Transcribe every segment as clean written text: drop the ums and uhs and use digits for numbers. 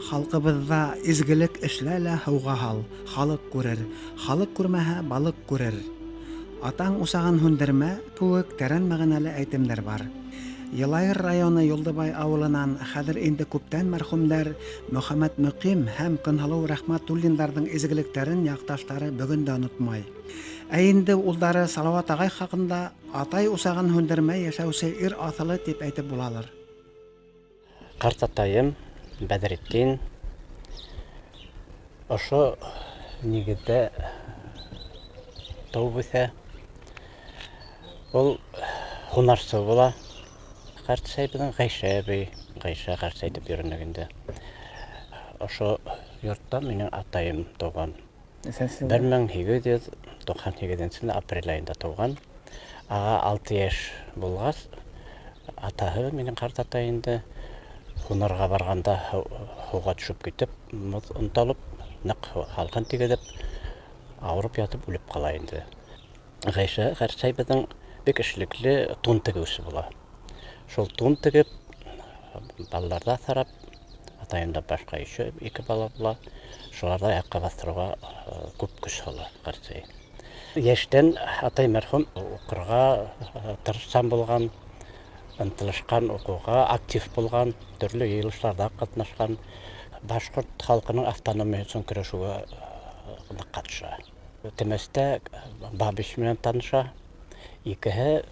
Халҡыбыҙҙа изгелек эшлә лә һыуға һал, халыҡ күрер, халыҡ күрмәһә, балыҡ күрер. Атаң усағын һүндермә кеүек тәрән мәғәнәле әйтемдәр бар. Йылайыр районы Юлдыбай ауылынан хәҙер инде күптән мәрхүмдәр Мөхәммәт Мөҡим һәм Көнһылыу Рәхмәтуллиндарҙың изгелектәрен яҡташтары бөгөн дә онотмай. Ә инде улдары Салауат ағай хаҡында атай усағын һүндермәй йәшәүсе ир аҫылы тип әйтеп булалыр. Ҡартатайым Бәҙретдин ошо нигеҙҙә тыуып үҫә. Ул һунарсы була. Ҡартсай беҙҙең Ғәйшә әбей, Ғәйшә ҡартсай тип йөрөнөк инде. Ошо йортта минең атайым тыуған. 1898 йылда апрель айында тыуған. Аға 6 йәш булғас, атаһы минең ҡартатай инде һунарға барғанда һыуға төшөп китеп, моҙ онталып, ныҡ һалҡын тигеҙеп, ауырып ятып үлеп ҡала инде. Ғәйшә ҡартсай беҙҙең бик эшлекле тун тегеүсе була. Шул тун тегеп, балаларҙы аҫырап, атайымдан башҡа еще 2 бала була. Шуларҙы аяҡҡа баҫтырыуға күп көс һала ҡартсай. Йәштән атай мәрхүм уҡырға тырышсан булған, ынтылышҡан, уҡыуға актив булған, төрлө йыйылыштарҙа ҡатнашҡан, башҡорт халҡының автономияһы өсөн көрәшеүгә ныҡ ҡатнаша. Темәстә Бабич менән таныша. Икеһе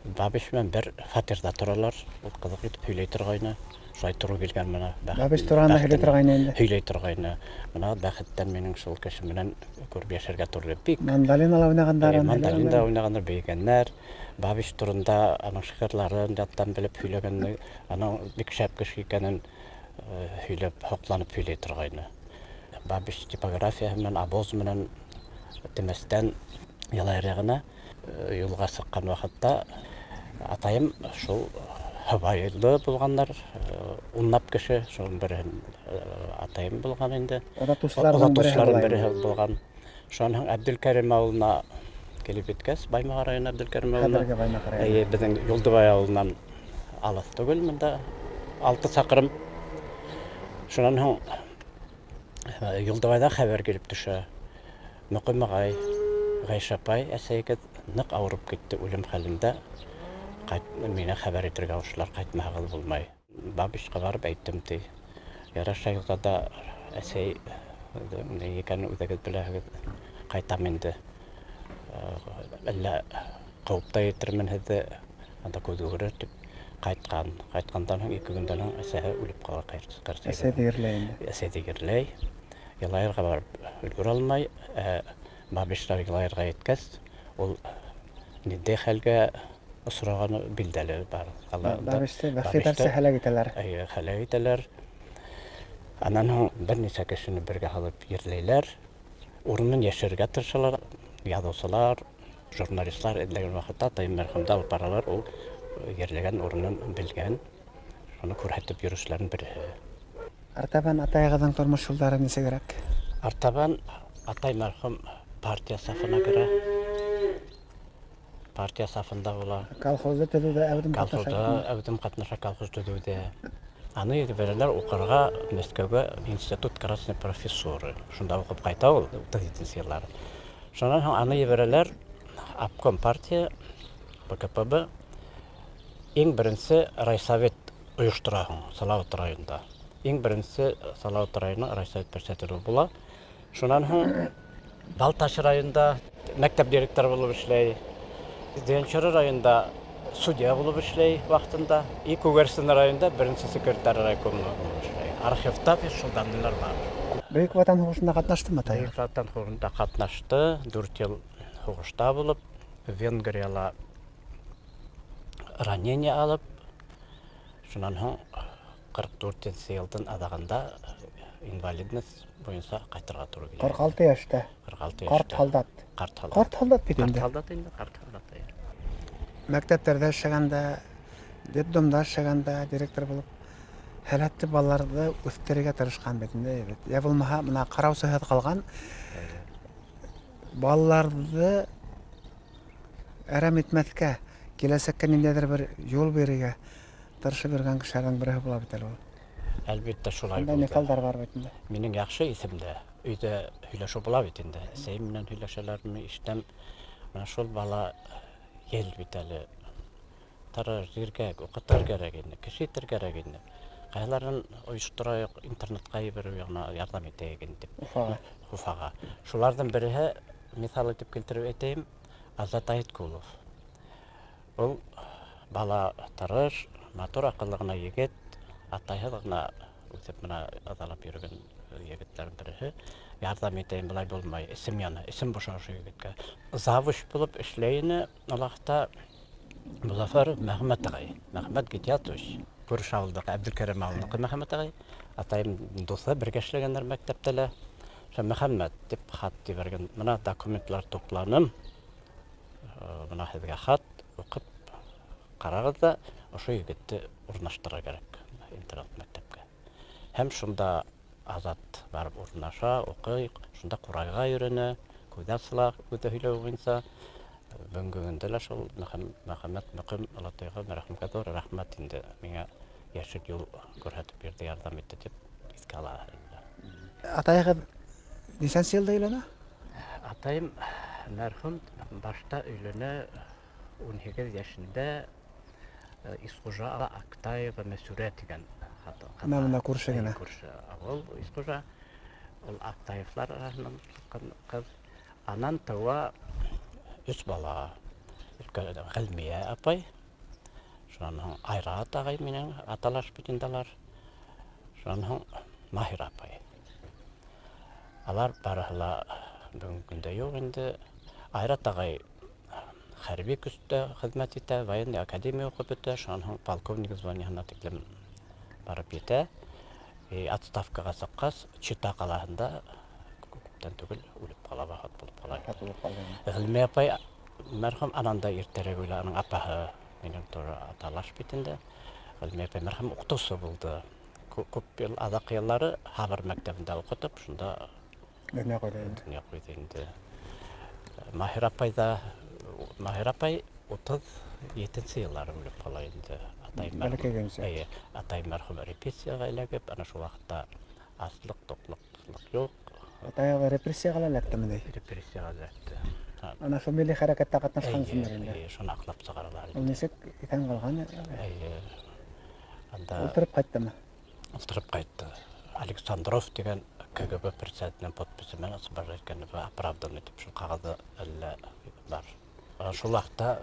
Бабич менән бер фатирҙа торалар. Ул ҡыҙыҡ итеп һөйләй торғайны. Шулай тороу килгән мына. Бабич тураһында һөйләй торғайны инде. Һөйләй торғайны. Мына бәхеттән минең шул кеше менән күреп йәшәргә тура килде. Бик Мандолинала уйнағандар, Эйе, мандолинда уйнағандар, бейегәндәр. Бабич турында аның шиғырларын яттан белеп һөйләгәнне, аның бик шәп кеше икәнен һөйләп, һоҡланып һөйләй торғайны. Бабич типографияһы менән, обоз менән Темәстән Йылайыр яғына юлға сыҡҡан ваҡытта атайым шул һыбайлы булғандар, унлап кеше, шуның береһен атайым булған инде. Оҙатыусыларҙың береһе Оҙатыусыларҙың береһе булған. Шунан һуң Әбделкәрим ауылына килеп еткәс, Баймаҡ районы Әбделкәрим ауылына. Хәҙерге Баймаҡ районы. Эйе, беҙҙең Юлдыбай ауылынан алыҫ түгел, бында 6 саҡрым. Шунан һуң Юлдыбайҙан хәбәр килеп төшә. Мөҡим ағай, Ғәйшә апай, әсәйегеҙ ныҡ ауырып китте, үлем хәлендә. Мине хәбәр итергә ошолар, ҡайтмаһағыҙ булмай. Бабичҡа барып әйттем, ти. Яраша юлда әсәй ни икәнен үҙегеҙ беләһегеҙ, ҡайтам инде. Әллә ҡыуып та етермен һеҙҙе, анда күҙ күрер тип ҡайтҡан. Ҡайтҡандан һуң 2 көндән һуң әсәһе үлеп ҡала, ҡартайҙы. Әсәй ҙә ерләй инде. Әсәй ҙә ерләй. Йылайырға барып өлгөрә алмай. Бабичтар Йылайырға еткәс, ул ниндәй хәлгә осрағаны билдәле бар. Бабичты бәхти һәләк итәләр. Эйе, һәләк итәләр. Анан һуң бер нисә кешене бергә һалып ерләйләр. Урынын йәшерергә тырышалар. Яҙыусылар, журналистлар эҙләгән ваҡытта атайым мәрхүмде алып баралар. Ул ерләгән урынын белгән, шуны күрһәтеп йөрөүселәрҙең береһе. Артабан атайығыҙҙың тормош юлдары нисегерәк? Артабан атай мәрхүм партия сафына керә. Партия сафында була. Колхозды төҙөүҙә әүҙем ҡатнаша. Колхозда әүҙем ҡатнаша, колхоз төҙөүҙә. Аны ебәрәләр уҡырға Мәскәүгә, институт красной профессуры. Шунда уҡып ҡайта ул утыҙ етенсе йылдары. Шунан һуң аны ебәрәләр обком партия, БКПБ иң беренсе райсовет ойоштора һуң Салауат районында. Иң беренсе Салауат районы райсовет председателе була. Шунан һуң Балтас районында мәктәп директоры булып эшләй. Зәнчура районында судья булып эшләй ваҡытында. И Күгәрсен районында беренсе секретарь райкомы булып эшләй. Архивта шул данныйлар бар. Бөйөк Ватан һуғышында ҡатнаштымы атай? Бөйөк Ватан һуғышында ҡатнашты. 4 йыл һуғышта булып, Венгрияла ранение алып, шунан һуң ҡырҡ дүртенсе йылдың аҙағында Инвалидность буйынса ҡайтырға тура килә. 46 йәштә. 46 йәштә. Ҡарт һалдат. Ҡарт һалдат. Ҡарт һалдат бит инде. Ҡарт һалдат инде, ҡарт һалдат. Мәктәптәрҙә эшләгәндә, детдомда эшләгәндә директор булып һәләтле балаларҙы үҫтерергә тырышҡан бит инде бит. Йә булмаһа, бына ҡараусыһыҙ ҡалған балаларҙы әрәм итмәҫкә, киләсәккә ниндәйҙер бер юл бирергә тырышып йөрөгән кешеләрҙең береһе була бит әле ул. Әлбиттә шулай Шундай булды. миҫалдар бар бит инде. Минең яҡшы иҫемдә. Өйҙә һөйләшеү була бит инде. Әсәйем менән һөйләшәләрме, ишетәм. Бына шул бала ел бит әле. Тырыш, зиркәк, уҡытыр кәрәк инде, кеше итер кәрәк инде. Ҡайһыларын ойошторайыҡ, интернатҡа ебереү яғына ярҙам итәйек инде тип. Уфаға. Уфаға. Шуларҙың береһе, миҫал итеп килтереп әйтәйем, Азат Айткулов. Ул бала тырыш, матур аҡыллы ғына егет, атайһыҙ ғына үҫеп бына ыҙалап йөрөгән егеттәрҙең береһе. Ярҙам итәйем, былай булмай, эсем яна, эсем боша ошо егеткә. Завуч булып эшләй ине ул ваҡытта Мозафаров Мәхмәт ағай, Мәхмәт Гитиятович. Күрше ауылдыҡы, Әбделкәрим ауылдыҡы Мәхмәт ағай. Атайым дуҫы, бергә эшләгәндәр мәктәптә лә. Ошо Мөхәммәт тип хат ебәргән. Бына документлар тупланым. Бына һеҙгә хат уҡып ҡарағыҙ ҙа, ошо егетте урынлаштырыр кәрәк интернат мәктәпкә. Һәм шунда Азат барып урынлаша, уҡый, шунда ҡурайға өйрәнә, күҙ асыла, үҙе һөйләү буйынса. Бөгөнгө көндә лә шул Мөхәммәт Мөҡим олатайға мәрхүмгә ҙур рәхмәт инде, миңә йәшел юл күрһәтеп бирҙе, ярҙам итте тип иҫкә ала. Атайығыҙ нисәнсе йылда өйләнә? Атайым мәрхүм башта өйләнә 18 йәшендә, Исҡужа Аҡтаева Мәсүрә тигән хатын. Бына бында күрше генә. Күрше ауыл Исҡужа. Ул Аҡтаевлар араһынан сыҡҡан ҡыҙ. Анан тыуа өс бала. Өлкән Ғилмиә апай, шунан һуң Айрат ағай минең аталаш бит инде алар. Шунан һуң Маһир апай. Алар барыһы ла бөгөнгө көндә юҡ инде. Айрат ағай хәрби көстә хеҙмәт итә, военный академия уҡып бөтә, шунан һуң полковник званиеһына тиклем барып етә. Отставкаға сыҡҡас, Чита ҡалаһында күптән түгел үлеп ҡала, вафат булып ҡала. Вафат булып ҡала. Ғилмиә апай мәрхүм анан да иртәрәк үлә, аның апаһы минең тура аталаш бит инде. Ғилмиә апай мәрхүм уҡытыусы булды. Күп йыл, аҙаҡ йыллары Һабыр мәктәбендә уҡытып, шунда Донъя ҡуйҙы инде. Донъя ҡуйҙы инде. Маһир апай да, Маһир апай 37 йыллары үлеп ҡала инде. Атай мәрхүм. Бәләкәй генсә. Эйе, атай мәрхүм репрессияға эләгеп, ана шул ваҡытта аслыҡ, тоҡлоҡлоҡ юҡ. Атай репрессияға эләктеме ни? Репрессияға эләкте. Ана шул милли хәрәкәттә ҡатнашҡан Эйе, өсөндөр инде. эйе, шуны аҡлап сығаралар Ул инде. нисек иҫән ҡалған? Эйе. Анда Ултырып ҡайттымы? Ултырып ҡайтты. Александров тигән КГБ председателенең подписи менән освобождать иткән, оправданный тип шул ҡағыҙы әллә бар. Шул ваҡытта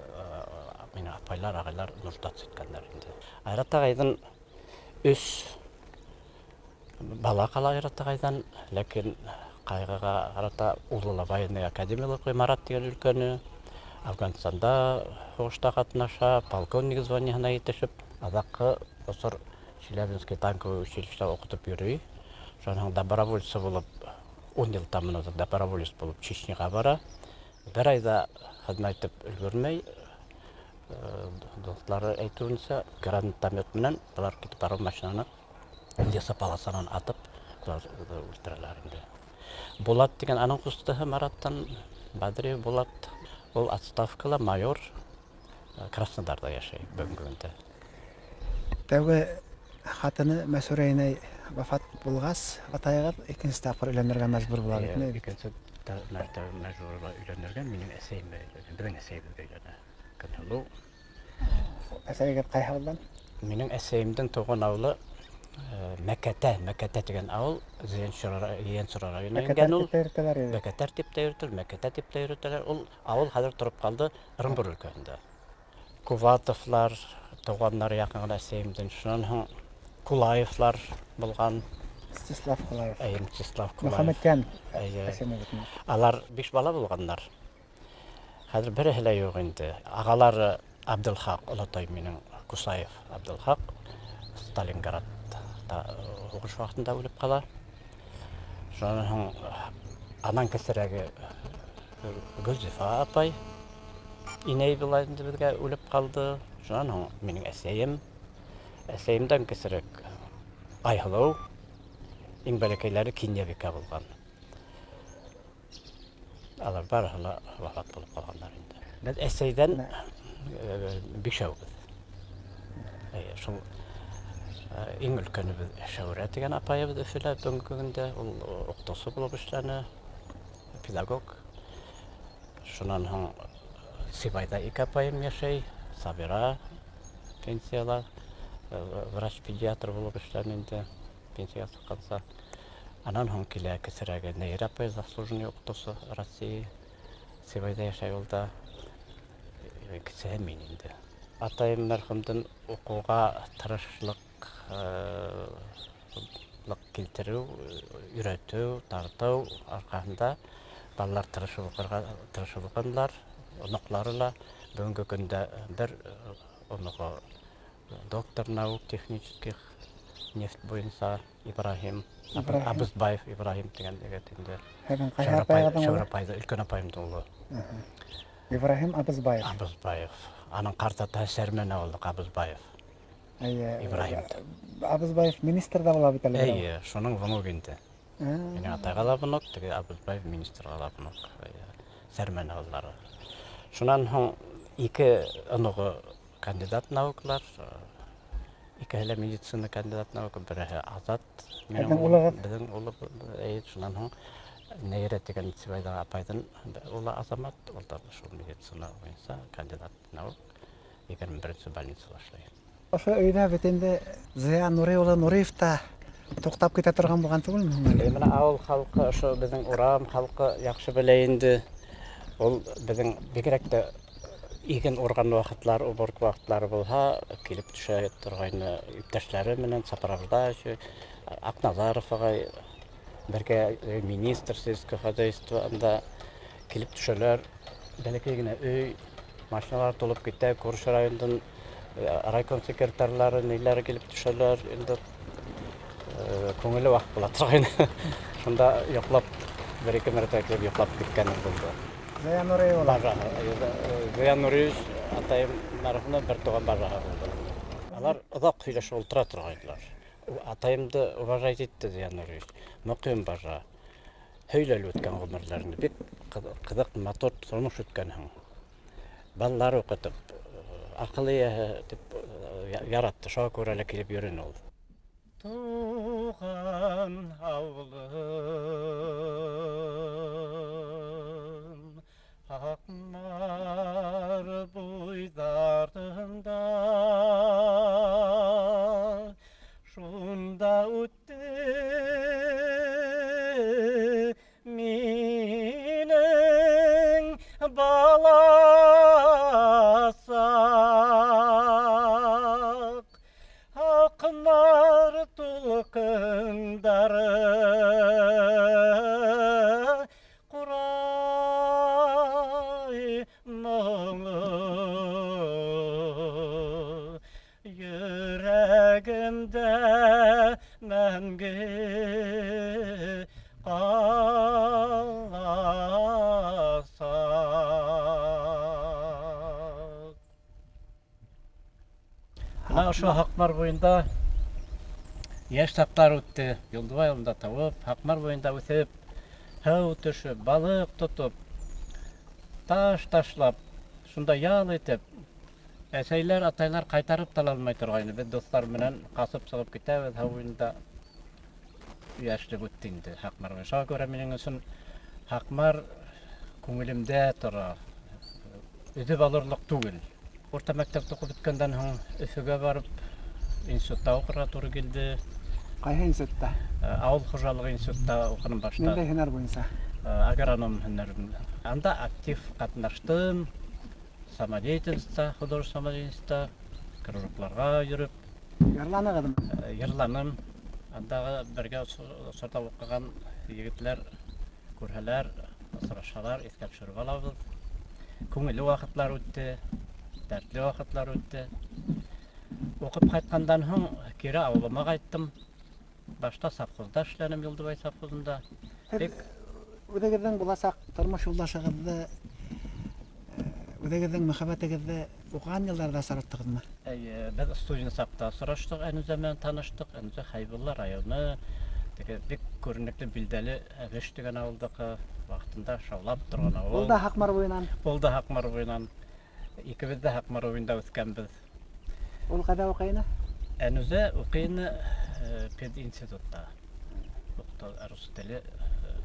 минең апайлар, ағайлар нуждаться иткәндәр инде. Айрат ағайҙың өс бала ҡала Айрат ағайҙан, ләкин ҡайғыға ҡарата улы ла военный академияла уҡый, Марат тигән өлкәне. Афганстанда һуғышта ҡатнаша, полковник званиеһына етешеп, аҙаҡҡы осор Челябинский танковый училищеда уҡытып йөрөй. Шунан һуң добровольцы булып, ун йыл тамына доброволец булып Чечняға бара. Бер айҙа хеҙмәт итеп өлгөрмәй, дуҫтары әйтеүенсә, гранатомет менән былар китеп барыу машинаны лесополосанан атып, былар үлтерәләр инде. Булат тигән аның ҡустыһы Мараттан, Бадриев Булат, ул отставкала майор, Краснодарҙа йәшәй бөгөнгө көндә. Тәүге хатыны Мәсүрә инәй вафат булғас, атайығыҙ икенсе тапҡыр өйләнергә мәжбүр була бит, Эйе, ни? Икенсе мәртәбә мәжбүр була өйләнергә, минең әсәйем өйләнә, беҙҙең әсәйебеҙ өйләнә. Көнһылыу. Әсәйегеҙ ҡайһы ауылдан? Минең әсәйемдең тыуған ауылы Мәкәтә, Мәкәтә тигән ауыл, Ейәнсура районына Мәкәтә ингән ул. тип тә йөрөтәләр ине. Мәкәтәр тип тә йөрөтәләр, Мәкәтә тип тә йөрөтәләр. Ул ауыл хәҙер тороп ҡалды Ырымбур өлкәһендә. Куватовлар, тыуғандар яҡын ғына әсәйемдең. Шунан һуң Кулаевлар булған. Мстислав Кулаев. Эйе, Мстислав Кулаев. Мөхәммәтйән Эйе. әсәйем бит инде. Алар 5 бала булғандар. Хәҙер береһе лә юҡ инде. Ағалары Абдулхаҡ, олатай минең Кусаев Абдулхаҡ, Сталинградта һуғыш ваҡытында үлеп ҡала. Шунан һуң анан кесерәге Гөлзифа апай инәй була инде беҙгә, үлеп ҡалды. Шунан һуң минең әсәйем, әсәйемдән кесерәк Айһылыу, иң бәләкәйләре Кинйәбикә булған. Алар барыһы ла вафат булып ҡалғандар инде. Беҙ әсәйҙән бишәүбеҙ. Шул иң өлкәнебеҙ Шәүрә тигән апайыбыҙ Өфөлә бөгөнгө көндә, ул уҡытыусы булып эшләне, педагог. Шунан һуң Сибайҙа ике апайым йәшәй, Сабира пенсияла, врач-педиатр булып эшләне инде, пенсияға сыҡҡанса. Анан һуң килә кесерәге Нәйрә апай, заслуженный уҡытыусы России, Сибайҙа йәшәй ул да. Кесеһе мин инде. Атайым мәрхүмдең уҡыуға тырышлыҡ килтереү, өйрәтеү, тартыу арҡаһында балалар тырышып уҡырға тырышып уҡынылар. Оноҡлары ла бөгөнгө көндә бер оноғо доктор наук технических нефть буйынса Ибраһим Абызбаев Ибраһим тигән егет инде. Һеҙҙең ҡайһы апайығыҙҙың улы? Шәүрә апайҙы, өлкән апайымдың улы. Ибраһим Абызбаев. Абызбаев. Аның ҡартатаһы Сәрмән ауылдыҡ Абызбаев. Эйе. Ибраһим. Абызбаев министр ҙа була бит әле. Эйе, шуның внук инде. Минең атайға ла внук, теге Абызбаев министрға ла внук. Сәрмән ауылдары. Шунан һуң ике оноғо кандидат науклар, икеһе лә медицина кандидат наука, береһе Азат, Беҙҙең улығыҙ. Беҙҙең улыбыҙ, эйе, шунан һуң Нәйрә тигән Сибайҙағы апайҙың улы Азамат, ул да шул медицина буйынса кандидат наук, 21-нсе больницала эшләй. Ошо өйҙә бит инде Зыя Нури улы Нуриев та туҡтап китә торған булған түгелме һуң әле? Бына ауыл халҡы, ошо беҙҙең урам халҡы яҡшы белә инде. Ул беҙҙең бигерәк тә иген урған ваҡытлар, уборка ваҡытлары булһа, килеп төшә торғайны иптәшләре менән сопровождающий Аҡназаров ағай, бергә министр сельского хозяйства анда килеп төшәләр. Бәләкәй генә өй, машиналар тулып китә, күрше райондан райком секретарлары, ниләре килеп төшәләр. Инде күңелле ваҡыт була торғайны. Шунда йоҡлап, бер-ике мәртәбә килеп йоҡлап киткән булды. Зыя Нури улы. Бажаһы. Зыя Нуриевич атайым мәрхүмдән бер туған бажаһы булды. Алар оҙаҡ һөйләшеп ултыра торғайнылар. Атайымды уважать итте Зыя Нуриевич. Мөҡим бажа. Һөйләле үткән ғүмерләрен. Бик ҡыҙыҡ, матур тормош үткәнһең. Балалар уҡытып, аҡыл эйәһе тип яратты. Шуға күрә лә килеп йөрөнө ул. Туған ауылым Аҡмар буйҙарында, шунда үтте минең бала саҡ. Аҡмар тулҡындары ҡурай моңо йөрәгемдә мәңге ҡаласаҡ. Бына ошо Һаҡмар буйында йәш саҡтар үтте. Юлдыбай ауылында тыуып, Һаҡмар буйында үҫеп, һыу төшөп, балыҡ тотоп, таш ташлап, шунда ял итеп, әсәйләр, атайлар ҡайтарып та алмай торғайны. Беҙ дуҫтар менән ҡасып сығып китәбеҙ, һыу буйында йәшлек үтте инде Һаҡмар буйында. Шуға күрә минең өсөн Һаҡмар күңелемдә тора, өҙөп алырлыҡ түгел. Урта мәктәпте уҡып бөткәндән һуң Өфөгә барып институтта уҡырға тура килде. Ҡайһы институтта? Ауыл хужалығы институтта уҡыным башта. Ниндәй һөнәр буйынса? Агроном һөнәрен. Анда актив ҡатнаштым. Самодеятельностьта, художественный самодеятельностьта, кружокларға йөрөп. Йырланығыҙмы? Йырланым. Андағы бергә осорҙа уҡыған егетләр күрһәләр, осрашалар, иҫкә төшөрөп алабыҙ. Күңелле ваҡытлар үтте, дәртле ваҡытлар үтте. Уҡып ҡайтҡандан һуң кире ауылыма ҡайттым. Башта совхозда эшләнем, Юлдыбай совхозында. Һеҙ үҙегеҙҙең буласаҡ тормош юлдашығыҙҙы, үҙегеҙҙең мөхәббәтегеҙҙе уҡыған йылдарҙа осраттығыҙмы? Эйе, беҙ студент саҡта осраштыҡ, Әнүзә менән таныштыҡ. Әнүзә Хәйбулла районы, теге бик күренекле, билдәле Әбеш тигән ауылдыҡы, ваҡытында шаулап торған ауыл. Ул да Һаҡмар буйынан. Ул да Һаҡмар буйынан. Икебеҙ ҙә Һаҡмар буйында үҫкәнбеҙ. Ул ҡайҙа уҡый ине? Әнүзә уҡый ине пединститутта. Уҡыта, рус теле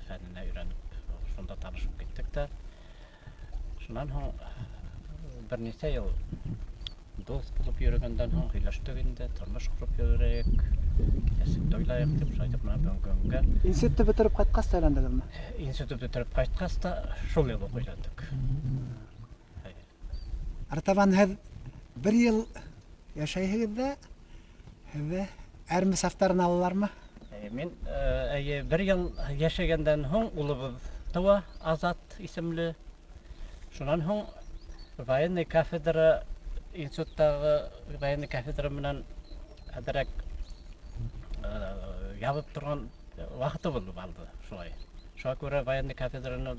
фәненә өйрәнеп, шунда танышып киттек тә. Шунан һуң бер нисә йыл дуҫ булып йөрөгәндән һуң һөйләштек инде, тормош ҡороп йөрөйөк, киләсәкте уйлайыҡ тип, шулай итеп, бына бөгөнгө көнгә. Институтты бөтөрөп ҡайтҡас та өйләндегеҙме? Институтты бөтөрөп ҡайтҡас та шул йыл уҡ өйләндек. Артабан һеҙ бер йыл йәшәйһегеҙ ҙә, һеҙҙе армия сафтарына алалармы? Мин, эйе, бер йыл йәшәгәндән һуң улыбыҙ тыуа, Азат исемле. Шунан һуң военный кафедра, институттағы военный кафедра менән әҙерәк ябып торған ваҡыты булып алды шулай. Шуға күрә военный кафедраны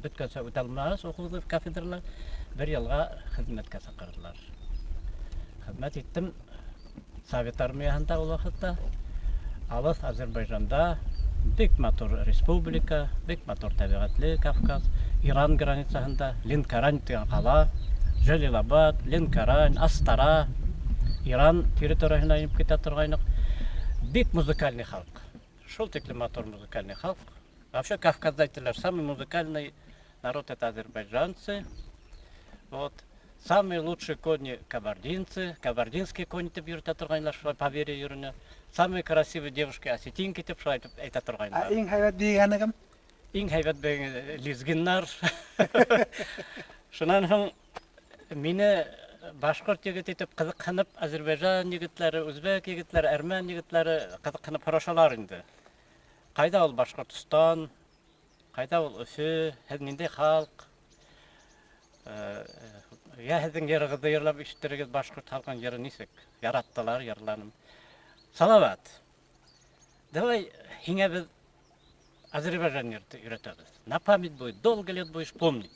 бөткәнсә үтә алмағас, уҡыуҙы кафедрала бер йылға хеҙмәткә саҡырҙылар. Хеҙмәт иттем Совет армияһында ул ваҡытта. Алыҫ Азербайжанда, бик матур республика, бик матур тәбиғәтле Кавказ, Иран границаһында Ленкорань тигән ҡала, Джалилабад, Ленкорань, Астара, Иран территорияһына инеп китә торғайныҡ. Бик музыкальный халыҡ. Шул тиклем матур музыкальный халыҡ. Вообще Кавказда әйтәләр, самый музыкальный народ это азербайджанцы. Вот. Самые лучшие кони кабардинцы, кабардинские кони тип йөрөтә торғайнылар, шулай поверье йөрөнө. Самые красивые девушки осетинки тип шулай итеп әйтә торғайнылар. Ә иң һәйбәт бейегәне кем? Иң һәйбәт бейегәне лезгиннар. Шунан һуң мине башҡорт егете итеп ҡыҙыҡһынып, Азербайжан егетләре, үзбәк егетләре, әрмән егетләре ҡыҙыҡһынып һорашалар инде. Ҡайҙа ул Башҡортостан? Ҡайҙа ул Өфө? Һеҙ ниндәй халыҡ? Я һеҙҙең йырығыҙҙы йырлап ишеттерегеҙ, башҡорт халҡының йыры нисек? Яраттылар, йырланым. Салават, давай һиңә беҙ Азербайжан өйрәтәбеҙ. На память будет, долго лет будешь помнить.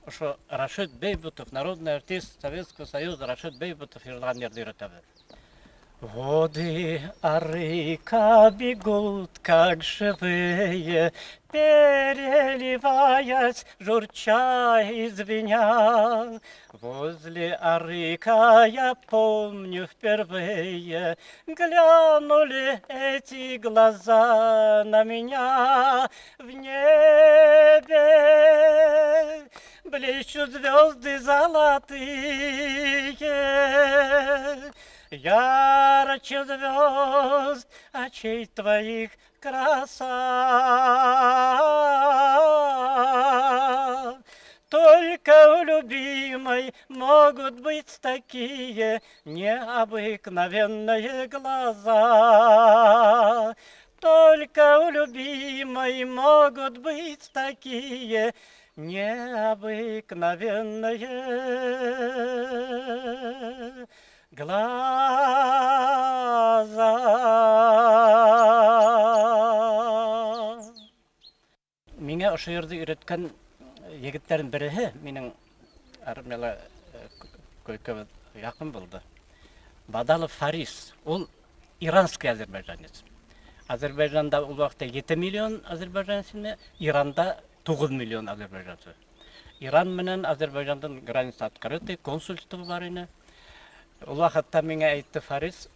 Ошо Рашид Бейбутов, народный артист Советского Союза Рашид Бейбутов йырлаған йырҙы өйрәтәбеҙ. Воды арыка бегут, как живые, переливаясь, журча и звеня. Возле арыка, я помню, впервые глянули эти глаза на меня. В небе блещут звезды золотые, ярче звезд очей твоих краса. Только у любимой могут быть такие необыкновенные глаза. Только у любимой могут быть такие необыкновенные глаза. Миңә ошо йырҙы өйрәткән егеттәрҙең береһе минең армияла койкабыҙ яҡын булды. Бадалов Фарис, ул иранский азербайджанец. Азербайжанда ул ваҡытта 7 миллион азербайджанец ине, Иранда 9 миллион азербайджанцы. Иран менән Азербайжандың граница открытый, консульство бар ине. Ул ваҡытта миңә әйтте Фарис,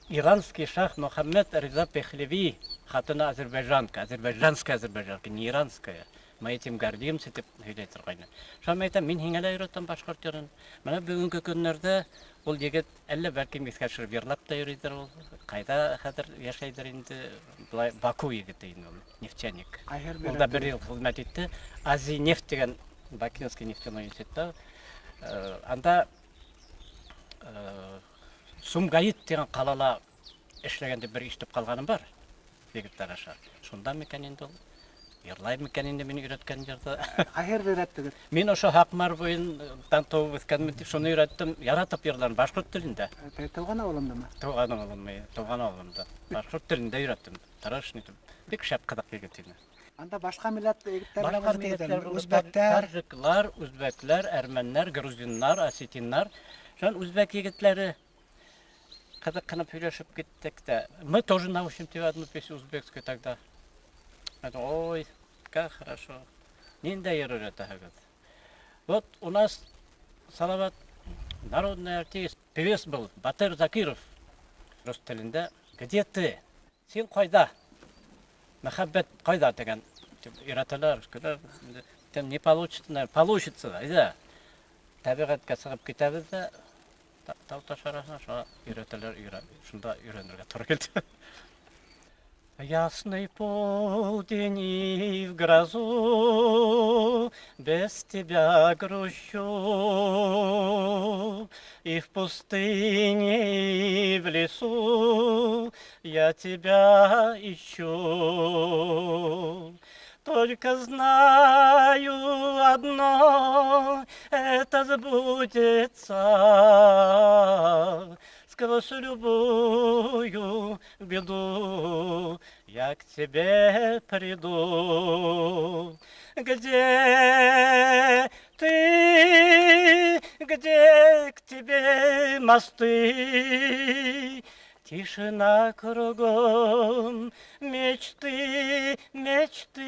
иранский шах Мухаммед Реза Пехлеви, хатыны азербайджанка, азербайджанская азербайджанка, не иранская. Мы этим гордимся, тип һөйләй торғайны. Шуға мин әйтәм, мин һиңә лә өйрәтәм башҡорт йырын. Бына бөгөнгө көннәрҙә ул егет әллә бәлкем иҫкә төшөрөп йырлап та йөрөйҙөр ул. Ҡайҙа хәҙер йәшәйҙер инде, былай Баку егете инде ул, нефтяник. Ҡайһы Ул да бер йыл хеҙмәт итте. Азинефть тигән Бакинский нефтяной институтта. Анда Сумгаит тигән ҡалала эшләгән тип бер ишетеп ҡалғаным бар егеттәр аша. Шунда микән инде ул? Йырлай микән инде мин өйрәткән йырҙы? Ҡайһы йырҙы өйрәттегеҙ? Мин ошо Һаҡмар буйындан тыуып үҫкәнмен тип шуны өйрәттем. Яратып йырларым башҡорт телендә. Тыуған ауылыңдамы? Тыуған ауылым, тыуған ауылымда. Башҡорт телендә өйрәттем. Тырыш нитеп. Бик шәп ҡыҙыҡ егет ине. Анда башҡа милләт егеттәр Башҡа милләттәр, үзбәктәр, таджиклар, үзбәкләр, әрмәннәр, грузиннар, осетиннар. Шунан үзбәк егетләре ҡыҙыҡһынып һөйләшеп киттек тә. Мы тоже научим тебя одну песню узбекскую тогда. Ой, как хорошо. Ниндәй йыр өйрәтәһегеҙ? Вот у нас Салават народный артист, певец был, Батыр Закиров. Рус телендә «Где ты?» Син ҡайҙа? Мөхәббәт ҡайҙа тигән өйрәтәләр, там не получится, наверное, получится, әйҙә. Тәбиғәткә сығып китәбеҙ ҙә, тау таш араһына шуға өйрәтәләр, шунда өйрәнергә тура килде. Ясный полдень и в грозу без тебя грущу, и в пустыне, и в лесу я тебя ищу. Только знаю одно, это сбудется. Сквозь любую беду я к тебе приду. Где ты, где к тебе мосты? Тишина кругом, мечты, мечты.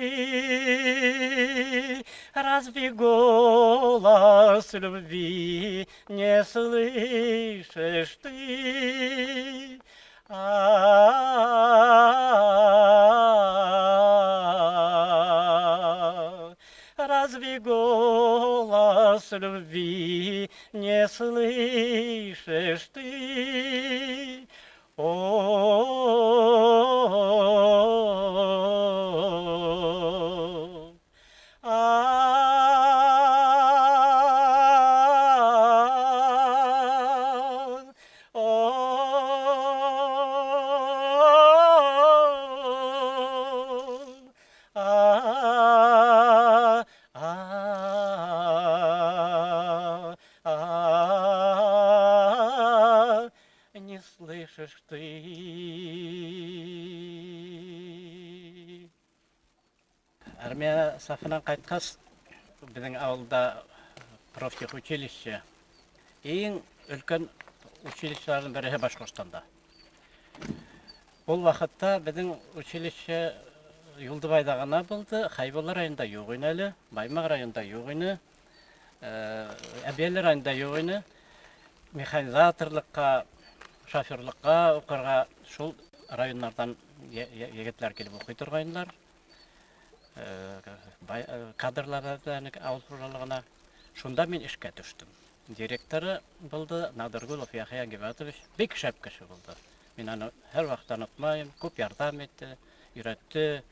Разве голос любви не слышишь ты? Разве голос любви не слышишь ты? Не слышишь ты. Армия сафынан ҡайтҡас, беҙҙең ауылда профтехучилище иң өлкән училищеларҙың береһе Башҡортостанда. Ул ваҡытта беҙҙең училище Юлдыбайҙа ғына булды, Хәйбулла районында юҡ ине әле, Баймаҡ районында юҡ ине, Әбйәлил районында юҡ ине. Механизаторлыҡҡа, шоферлыҡҡа уҡырға шул райондарҙан егетләр килеп уҡый торғайнылар. Кадрлар әҙерләнек ауыл хужалығына. Шунда мин эшкә төштөм. Директоры булды Надыргулов Яхъя Гибатович. Бик шәп кеше булды. Мин аны һәр ваҡыт онотмайым, күп ярҙам итте, өйрәтте.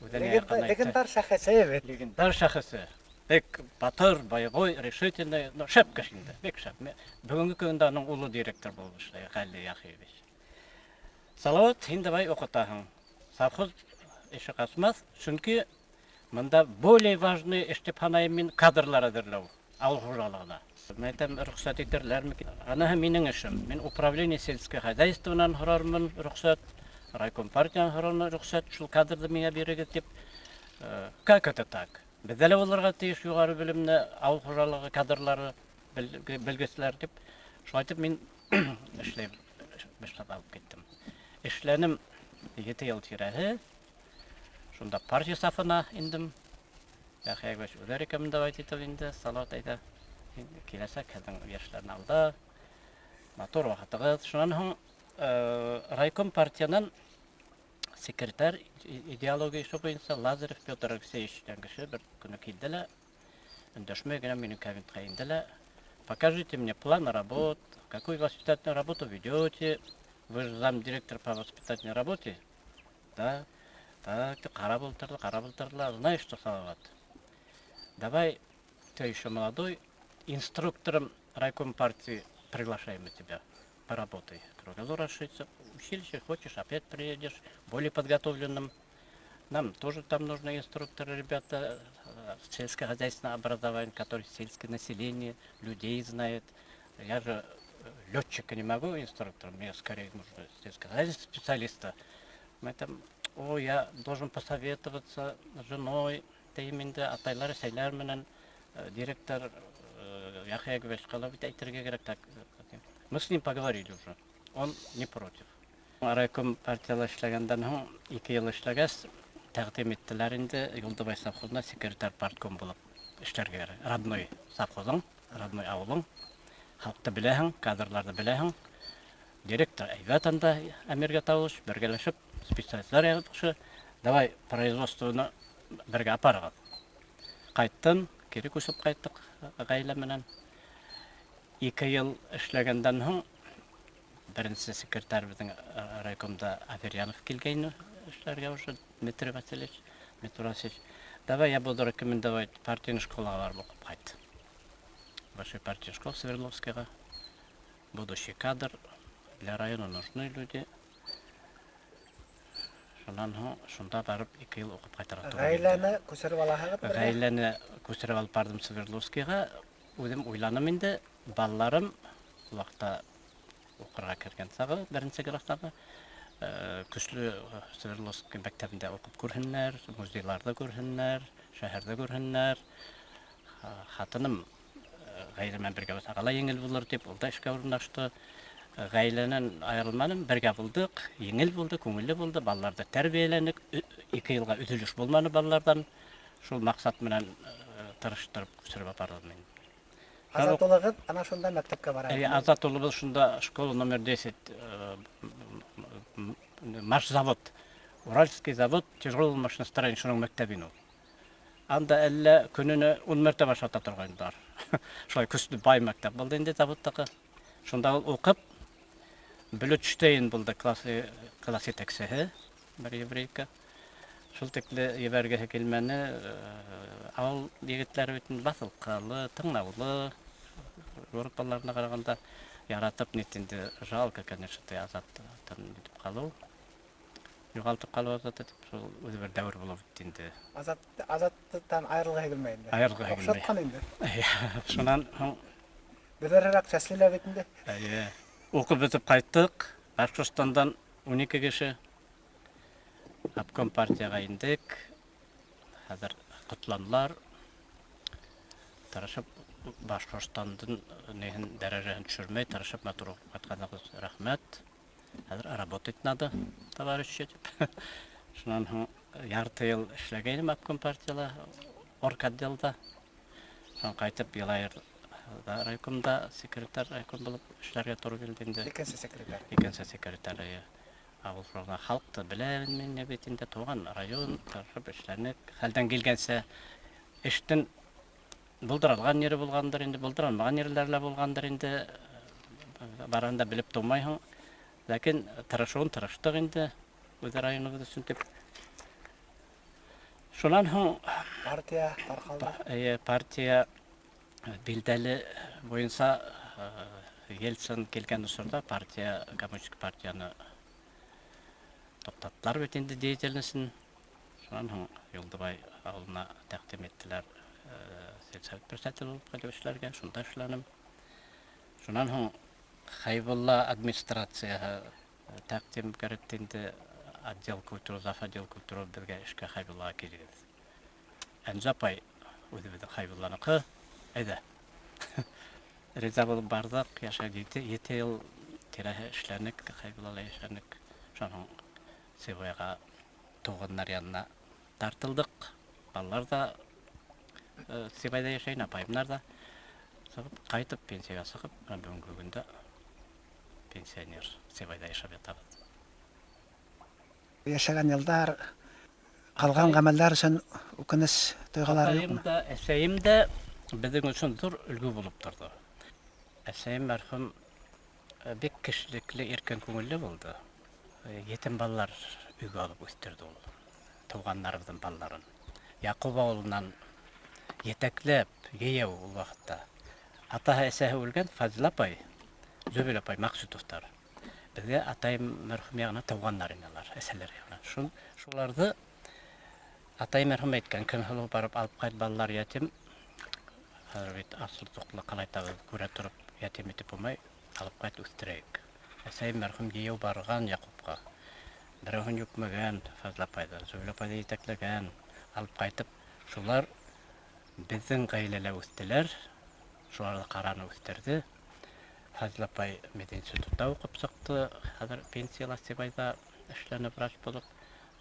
Легендар шәхесе бит. Легендар шәхесе. Бик батыр, боевой, решительный, но шәп кеше инде, бик шәп. Бөгөнгө көндә уның улы директор булып эшләй, Ғәли Яхиевич. Салават, һин давай уҡытаһың. Совхоз эше ҡасмаҫ, сөнки мында более важный эш тип һанайым мин кадрлар әҙерләү ауыл хужалығына. Мин әйтәм, рөхсәт итерләрме? Аныһы минең эшем. Мин управление сельского хозяйствонан һорармын рөхсәт, райком партиянан һорармын рөхсәт, шул кадрҙы миңә бирегеҙ тип. Как это так? Беҙҙә лә булырға тейеш юғары белемле ауыл хужалығы кадрлары, белгесләр тип. Шулай итеп мин эшләй башлап алып киттем. Эшләнем 7 йыл тирәһе. Шунда партия сафына индем. Яхъя Габаевич үҙе рекомендовать итеп инде, Салават әйҙә, киләсәк һеҙҙең йәштәрҙең алда. Матур ваҡытығыҙ. Шунан һуң райком партиянан секретарь идеология эше буйынса Лазарев Петр Алексеевич тигән кеше бер көнө килде лә, өндәшмәй генә минең кабинетҡа инде лә, покажите мне план работ, какую воспитательную работу ведете, вы же замдиректор по воспитательной работе. Да, так, ты ҡарап ултырҙы, ҡарап ултырҙы. Знаешь что, Салават, давай, ты еще молодой, инструктором райком партии приглашаем мы тебя, поработай. Кругозор расширится, училище хочешь, опять приедешь, более подготовленным. Нам тоже там нужны инструкторы, ребята, сельскохозяйственное образование, которые сельское население, людей знает. Я же летчика не могу инструктором, мне скорее нужно сельскохозяйственного специалиста. Мы там, о, я должен посоветоваться с женой, тием инде, атайлар, әсәйләр менән, директор Яхъя Яковлевичҡа бит әйтергә кәрәк. Так, мы с ним поговорили уже, он не против. Райком партияла эшләгәндән һуң, 2 йыл эшләгәс, тәҡдим иттеләр инде Юлдыбай совхозына секретарь партком булып эшләргә кәрәк. Родной совхозың, родной ауылың, халыҡты беләһең, кадрларҙы беләһең. Директор әйбәт анда Әмир Гатаулович, бергәләшеп, специалистлар яҡшы, давай производствоны бергә апарығыҙ. Ҡайттым, кире күсеп ҡайттыҡ ғаилә менән. 2 йыл эшләгәндән һуң беренсе секретарь беҙҙең райкомда Аверьянов килгәйне эшләргә уже, Дмитрий Васильевич, Дмитрий Васильевич. Давай я буду рекомендовать партийную школу барып уҡып ҡайт. Большой партийную школу Свердловскийға. Будущий кадр, для района нужны люди. Шунан һуң шунда барып 2 йыл уҡып ҡайтырға тура килде. Ғаиләне күсереп алаһығыҙ бергә? Ғаиләне күсереп алып барҙым Свердловскийға. Үҙем уйланым инде, балаларым ул ваҡытта уҡырға кергән сағы, беренсе кластағы, көслө Свердловский мәктәбендә уҡып күрһеннәр, музейҙарҙы күрһеннәр, шәһәрҙе күрһеннәр. Хатыным ғаилә менән бергә булһа ла еңел булыр тип, ул да эшкә урынлашты. Ғаиләнән айырылманым, бергә булдыҡ, еңел булды, күңелле булды, балаларҙы тәрбиәләнек, 2 йылға өҙөлөш булманы балаларҙан. Шул маҡсат менән тырыштырып күсереп апарҙым мин. Азат улығыҙ ана шунда мәктәпкә бара. Әйе, Азат улыбыҙ шунда школа номер 10, машзавод, Уральский завод тяжелого машиностроения шуның мәктәбе ул. Анда әллә көнөнә 10 мәртәбә ашата торғайнылар. Шулай көслө бай мәктәп булды инде заводтағы. Шунда ул уҡып, Блютштейн булды класс етәксеһе, бер еврейка. Шул тикле ебәргеһе килмәне, ауыл егетләре бит инде баҫылҡалы, тыңлаулы, город балаларына ҡарағанда яратып нит инде, жалко, конечно, ты Азаттан нитеп ҡалыу. Юғалтып ҡалыу Азатты тип, шул үҙе бер дәүер булып бөттө инде. Азаттан айырылғыһы килмәй инде. Айырылғыһы килмәй. Оҡшатҡан инде. Эйе, шунан һуң Бөҙөрөрәк сәсле бит инде. Эйе. Уҡып бөтөп ҡайттыҡ. Башҡортостандан 12 кеше обком партияға индек. Хәҙер ҡотланылар. Тырышып Башҡортостандың неһен дәрәжәһен төшөрмәй, тырышып матур уҡып ҡайтҡанығыҙ рәхмәт. Хәҙер работать надо, товарищи, тип. Шунан һуң ярты йыл эшләгәйнем обком партияла, орготделда. Шунан ҡайтып Йылайырҙа райкомда секретарь райком булып эшләргә тура килде инде. Икенсе секретарь. Икенсе секретарь, эйе. Ауыл хужалығына халыҡты белә мин бит инде, тыуған район, тырышып эшләнек. Хәлдән килгәнсә эштең булдырылған ере булғандыр инде, булдырылмаған ерләр лә булғандыр инде. Барыһын да белеп тормайһың. Ләкин тырышыуын тырыштыҡ инде үҙ районыбыҙ өсөн тип. Шунан һуң партия тарҡалды. Эйе, партия билдәле буйынса Ельцин килгән осорҙа партия, коммунистик партияны туҡтаттылар бит инде деятельностен. Шунан һуң Юлдыбай ауылына тәҡдим иттеләр, сельсовет председателе булып килеп эшләргә, шунда эшләнем. Шунан һуң Хәйбулла администрацияһы тәҡдим кәрәкте инде, отдел культуры, зав отдел культуры беҙгә эшкә Хәйбуллаға килегеҙ. Әнзә апай үҙебеҙҙең Хәйбулланыҡы, әйҙә. Риза булып барҙыҡ, йәшәп 7 йыл тирәһе эшләнек, Хәйбуллала йәшәнек. Шунан һуң Сибайға туғандар янына тартылдыҡ. Балалар да Сибайҙа йәшәй, апайымдар ҙа сығып, ҡайтып, пенсияға сығып, бына бөгөнгө көндә пенсионер Сибайҙа йәшәп ятабыҙ. Йәшәгән йылдар, ҡалған ғәмәлдәр өсөн үкенес тойғолары юҡмы? Атайым да, әсәйем дә беҙҙең өсөн ҙур өлгө булып торҙо. Әсәйем мәрхүм бик кешелекле, иркен күңелле булды. Етем балалар өйгә алып үҫтерҙе ул, туғандарыбыҙҙың балаларын. Яҡуп ауылынан етәкләп, йәйәү ул ваҡытта. Атаһы, әсәһе үлгән Фазила апай, Зөбил апай Маҡсутовтар. Беҙгә атайым мәрхүм яғына тыуғандар ине алар, әсәләр яғына. Шуларҙы Атай мәрхүм әйткән, Көнһылыу барып алып ҡайт, балалар ятим. Хәҙер бит аслы-туҡлы ҡалайтабыҙ, күрә тороп ятим итеп булмай, алып ҡайт, үҫтерәйек. Әсәй мәрхүм йәйәү барған Яҡупҡа. Берәүһен йөкмәгән Фазла апайҙы, Зөбилә апайҙы етәкләгән, алып ҡайтып, шулар беҙҙең ғаиләлә үҫтеләр, шуларҙы ҡараны үҫтерҙе. Фазла апай мединститутта уҡып сыҡты, хәҙер пенсияла Сибайҙа эшләне врач булып.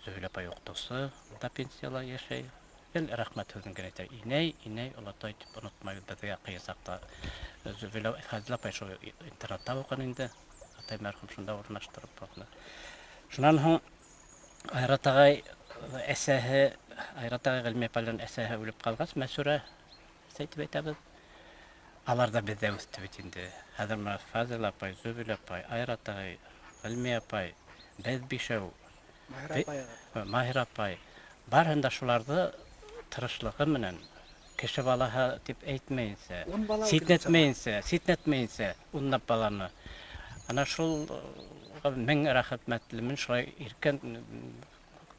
Зөбилә апай уҡытыусы, ул да пенсияла йәшәй. Гел рәхмәт һүҙен генә әйтә. Инәй, инәй, олатай тип онотмай беҙгә ҡыйын саҡта. Зөбилә Фазла апай шул интернатта уҡыны инде. Атай мәрхүм шунда урынлаштырып баҡны. Шунан һуң Айрат ағай әсәһе, Айрат ағай Ғилми апайҙың әсәһе үлеп ҡалғас, Мәсүрә әсәй тип әйтәбеҙ. Алар ҙа беҙҙә үҫте бит инде. Хәҙер бына Фазил апай, Зөбилә апай, Айрат ағай, Ғилми апай, беҙ бишәү, Маһир апай. Маһир апай. Барыһын да шуларҙы тырышлығы менән кеше балаһы тип әйтмәйенсә, Ун бала ситнәтмәйенсә, унлап баланы. Ана шул мең рәхмәтлемен, шулай иркен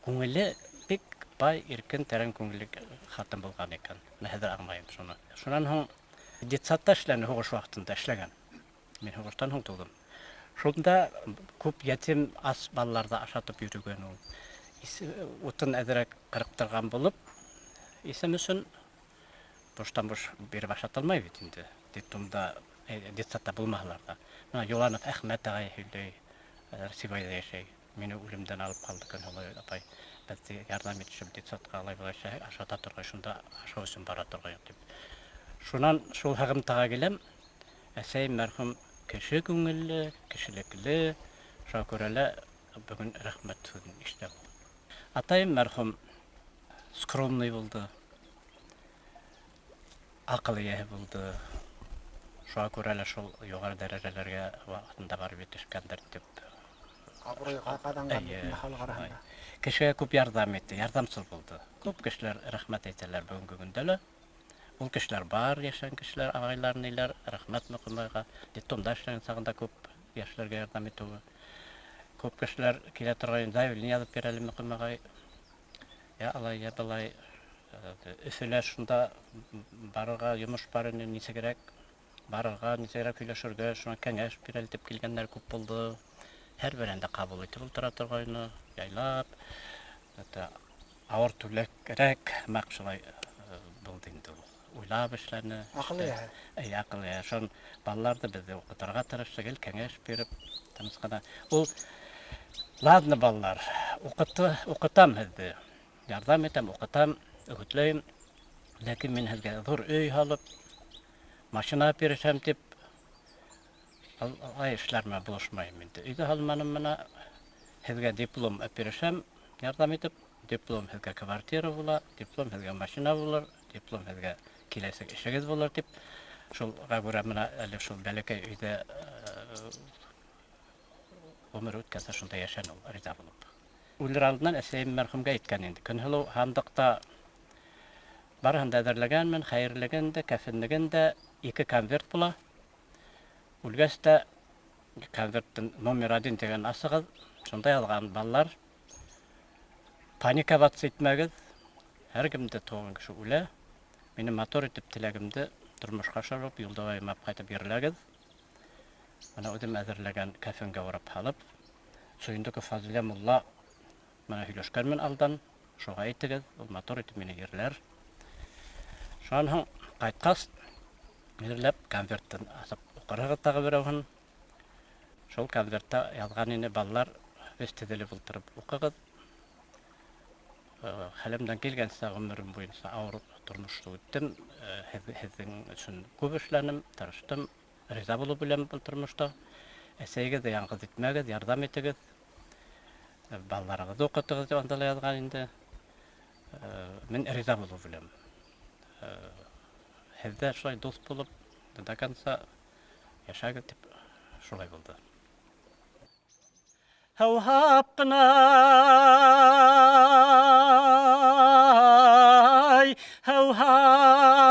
күңеле бик бай, иркен, тәрән күңелле хатын булған икән. Мин хәҙер аңлайым шуны. Шунан һуң детсадта эшләне, һуғыш ваҡытында эшләгән. Мин һуғыштан һуң тыуҙым. Шунда күп ятим ас балаларҙы ашатып йөрөгән ул. Утын әҙерәк ҡырыҡтырған булып, исем өсөн буштан буш биреп ашатылмай бит инде. Детдомда, детсадта булмаһалар ҙа. Бына Юланов Әхмәт ағай һөйләй, Сибайҙа йәшәй. Мине үлемдән алып ҡалды Көнһылыу апай. Беҙҙе ярҙам итешеп детсадҡа алай былай ашата торғай, шунда ашау өсөн бара торғай тип. Шунан шул һығымтаға киләм. Әсәйем мәрхүм кеше күңелле, кешелекле, шуға күрә лә бөгөн рәхмәт һүҙен ишетәм. Атайым мәрхүм скромный булды, аҡыл эйәһе булды. Шуға күрә лә шул юғары дәрәжәләргә ваҡытында барып етешкәндер тип. Абруйға ҡаҙанған Эйе, бит халыҡ араһында. шулай. Кешегә күп ярҙам итте, ярҙамсыл булды. Күп кешеләр рәхмәт әйтәләр бөгөнгө көндә лә. Ул кешеләр бар, йәшәгән кешеләр, ағайлар, ниләр, рәхмәт Мөҡимбайға. Детдомда эшләгән сағында күп йәшләргә ярҙам итеүе. Күп кешеләр килә торған, заявление яҙып бирә әле Мөҡимбайға. Я алай, я былай. Өфөлә шунда барырға йомош бар ине, нисегерәк барырға, нисегерәк һөйләшергә, шуңа кәңәш бирәле тип килгәндәр күп булды. Һәр береһен дә ҡабул итеп ултыра торғайны, яйлап. Это ауыр түләкерәк, маҡ шулай булды инде ул. Уйлап эшләне. Аҡыллы йәһә. Әй, аҡыллы йәһә. Шун балаларҙы беҙҙе уҡытырға тырышты, гел кәңәш биреп, тыныс ҡына. Ул, ладно, балалар, уҡытам һеҙҙе. Ярҙам итәм, уҡытам, өгөтләйем. Ләкин мин һеҙгә ҙур өй һалып, машина бирешәм тип, алай эшләр менән булышмайым инде. Өйҙә һалманым бына, һеҙгә диплом әпирешәм, ярҙам итеп, диплом һеҙгә квартира була, диплом һеҙгә машина булыр, диплом һеҙгә киләсәк эшегеҙ булыр тип, шулға күрә бына әле шул бәләкәй өйҙә ғүмер үткәнсә шунда йәшәне ул, риза булып. Үлер алдынан әсәйем мәрхүмгә әйткән инде, Көнһылыу һандыҡта барыһын да әҙерләгәнмен, хәйерлеген дә, кәфенлеген дә, 2 конверт була. Үлгәс тә конверттың номер 1 тигән асығыҙ, шунда яҙған балалар, паниковаться итмәгеҙ, һәр кемде тыуған кеше үлә, мине матур итеп теләгемде тормошҡа ашырып, юлдабайыма ҡайтып ерләгеҙ. Бына үҙем әҙерләгән кәфенгә урап һалып, Сөйөндөков Фазилә мулла менән һөйләшкәнмен алдан, шуға әйтегеҙ, ул матур итеп мине ерләр. Шунан һуң ҡайтҡас, ерләп конверттан асып уҡырһығыҙ тағы берәүһен. Шул конвертта яҙған ине, балалар, беҙ теҙелеп ултырып уҡығыҙ. Хәлемдән килгәнсә ғүмерем буйынса ауыр тормошто үттем. Һеҙҙең өсөн күп эшләнем, тырыштым, риза булып үләм был тормошта. Әсәйегеҙҙе яңғыҙ итмәгеҙ, ярҙам итегеҙ. Балаларығыҙҙы уҡытығыҙ тип анда ла яҙған инде. Мин риза булып үләм. Һеҙ ҙә шулай дуҫ булып, до конца йәшәгеҙ тип шулай булды. Һыуһап ҡынай, һыуһап,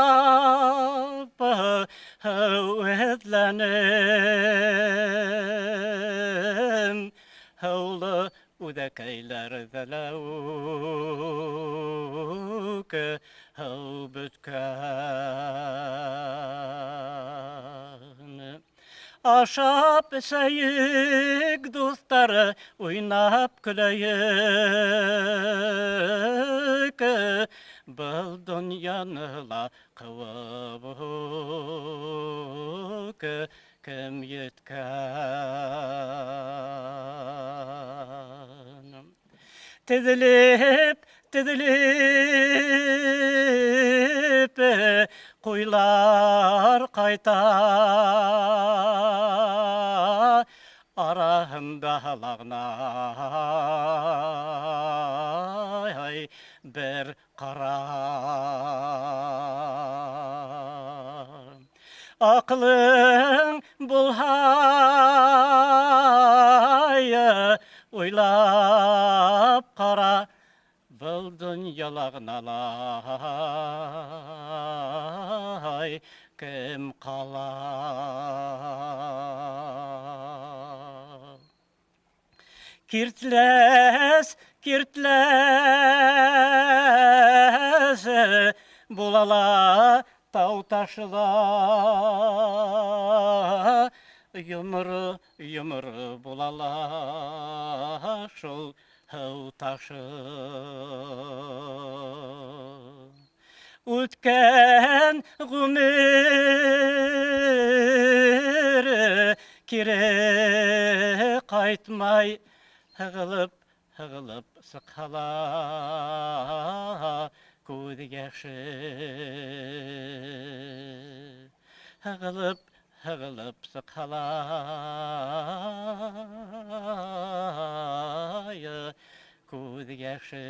һыу эҙләнем, һыулы үҙәкәйләрҙә лә Һыу бөткән. Ашап эсәйек, дуҫтары, уйнап көләйек, был донъяны ла ҡыуып кем еткән. Теҙелеп, теҙелеп ҡуйлар ҡайта, араһында лағнай бер ҡара. Аҡылың булһа, уйлап ҡара, был донъяла ғыналай кем ҡала. Киртләс, киртләс булала тау ташыла, йоморо, йоморо булала шул һыу ташы. Үткән ғүмер кире ҡайтмай, һығылып, һығылып сыҡһа ла күҙ йәше. Һығылып, һығылып сыҡһа ла күҙ йәше.